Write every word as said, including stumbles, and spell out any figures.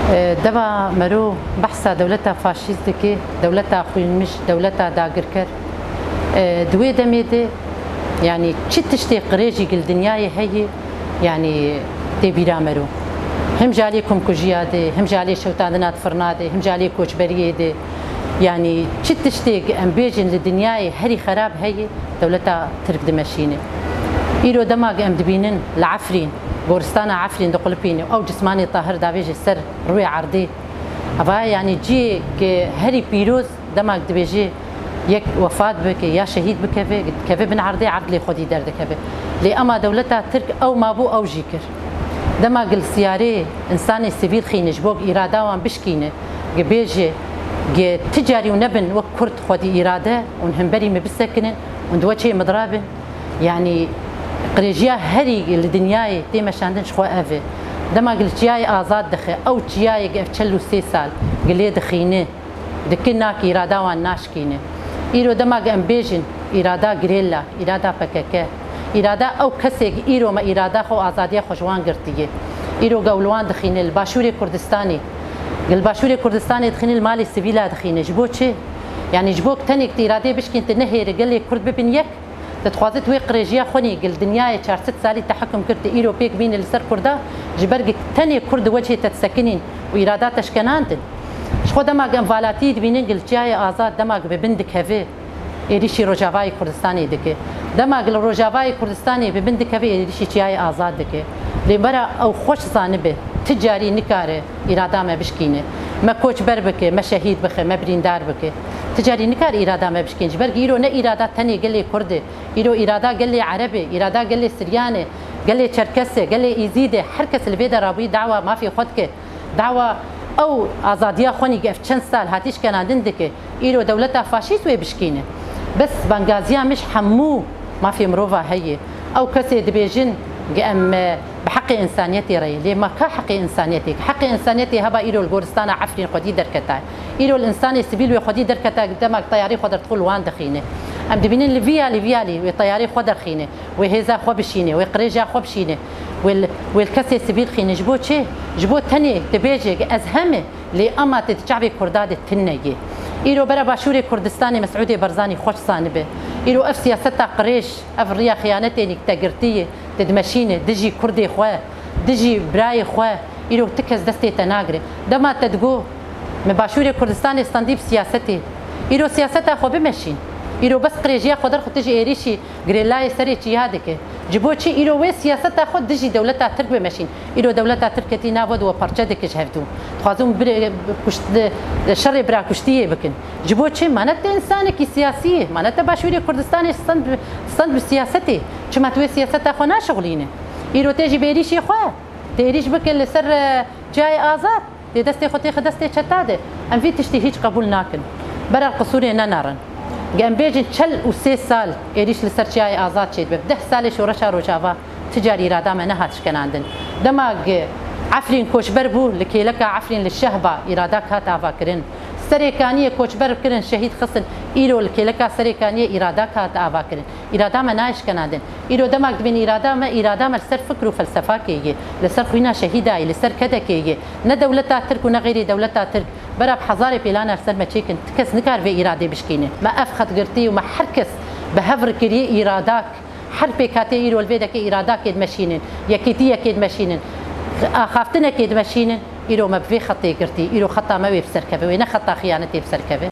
E, dema mero behsa dewleta faşîst dike, dewleta xwînmiş, dewleta dagirker, e, di wê demê de, yanî çi tiştê qirêjî gil dinyayê heye, yanî tê bîra mero. Him ji alî komkujiya de, him ji alî şewtandina di firna de, him ji alî koçberiyê de, yanî çi tiştê em bêjin li dinyayê herî xerab heye, dewleta Tirk dimeşîne. Îro dema em dibînin li Efrîn, goristana Efrîn diqulipîne, ew cismanê tahir davêje ser rûyê erdê. Eva, yanî cihê herî pîroz, dema dibêje yek wefat bike ya şehîd bikeve, dikeve bin erdê, erd lê xwedî derdikeve. Lê ema dewleta Tirk ew mabû, ew jî kir. Dema gil siyarê însanê sivîl xîne ji bo îrada wan bişkîne, gi bêje, gi ti carî û nebin wek Kurd xwedî îrade û himberî me bisekinin û di weçê min dirabin. Yanî qirêjiya herî li dinyayê tê meşandin ji xwe ev e. Dema gil çiyayê azad dixe, ew çiyayê gi ev çel û sê sal gi lê dixîne, dikin nak îrada wan naşkîne. Îro dema gi em bêjin îrada girêla, îrada P K K, îrada ew kesê gi îro me îrada xwe û azadiya xwe ji wan girtiye. Îro gi ew li wan dixîne, li Başûrê Kurdistanê, gi li Başûrê Kurdistanê dixîne, li malê sivîla dixîne. Ji bo çi? Yanî ji bo tenê tu îradê bişkîn, tu nehêri gelê Kurd bibin yek, tu dixwazî tu wê qirêjiya xwe nî gil dinyayê çar sed salî te hukm kir, tu îro pêk bîne li ser Kurda, ji ber gi tenê Kurd di wecihê te disekinîn û îrada te şkenandin. Ji xwe dema em valatiyê dibînin gil çiyayê azad dema bi bin dikeve, êrîşî Rojavayê Kurdistanê dike. Dema gil Rojavayê Kurdistanê bi bin dikeve, êrîşî çiyayê azad dike. Lê bera ew xweş zanibe, ti carî nikare îrada me bişkîne. Me koçber bike, me şehîd bixe, me birîndar bike. Ti carî nikare îrada me bişkîne. Ji ber îro ne îrada tenê gelê Kurd e. Îro îrada gelê Ereb e, îrada gelê Siryan e, gelê Çerkes e, gelê Îzîd e. Her kes li vê de rabûyî dawa mafê xwe dike. Dawa ew azadiya xwe nî ev çend sal hatî şkenandin dike. Îro dewleta faşîst wê bişkîne. Bes bangaziya min ji hemû mafê mirova heye. Ew kesê dibêjin gi em, e, bi heqê însaniyetê re ye. Lê ma ka heqê însaniyetê? Heqê însaniyetê heba îro li goristana Efrîn xwedî derketaye. Îro li însanê sivîl wê xwedî derketa, dema teyarê xwe derdixwe li wan dixîne. Em dibînin li vî alî, vî alî wê teyarê xwe derxîne. Wê hêza xwe bişîne, wê qirêja xwe bişîne, wê li, wê li kesê sivîl xîne. Ji bo çi? Ji bo tenê dibêje ez heme, lê ema tê di çavê Kurda de tune ye. Îro bera Başûrê Kurdistanê Mesûdê Barzanî xweş zanibe. Îro ev siyaseta qirêj, ev riya xiyanetê nî te girtiye, te dimeşîne dijî Kurdê xwe, dijî birayê xwe. Îro ti kes destê te nagire. Dema te digo, me Başûrê Kurdistanê standî bi siyasetê. Îro siyaseta xwe bimeşîn. Îro bes qirêjiya xwe derxwe, tu ji êrîşî girêlayê serê çiya dike. Ji bo çi? Îro wê siyaseta xwe dijî dewleta Tirk bimeşîn. Îro dewleta Tirk ketî nav we di we parçe dike ji hevdû. Dixwazin bir, kuşt-, şerê birakuştiyê bikin. Ji bo çi? Ma ne te însanekî siyasî ye. Ma ne te Başûrê Kurdistanê stand bi, stand bi siyasetê. Çima tu wê siyaseta xwe naşixulîne? Îro tê ji bêrîşê xwe. Tê êrîş bike li ser, e, çiyayê azad. Tê destê xwe têxe destê çeta de. Em vî tiştî hîç qebûl nakin. Bera qisûrê nenerin. Ge em bêjin çel û sê sal êrîş li ser çiyayê azad çêdibe. Bi deh salê şoreşa Rojava ti car îrada me nehat şkenandin. Dema gi Efrîn koçber bû, li kêleka Efrîn li Şehba îradak hat avakirin. Serêkaniyê koçber kirin, şehîd xistin. Îro li kêleka Serêkaniyê îradak hat avakirin. Îrada me nayê şkenandin. Îro dema dibîn îrada me, îrada me li ser fikr û felsefakê ye, li ser xwîna şehîdayê, li ser kedekê ye. Ne dewleta Tirk û ne xeyrê dewleta Tirk. Bera bi hezarê pêlana li ser me çêkin, ti kes nikar vê îradê bişkîne. Me ev xet girtî û me her kes bi hev re kiriye îradak. Her pêkhatê îro li vê dekê îradakê dimeşînin, yekîtiyekê dimeşînin, axaftinekê dimeşînin. Îro me bi vê xetê girtî, îro xeta me wê bi ser keve, wê ne xeta xiyanetê bi ser keve.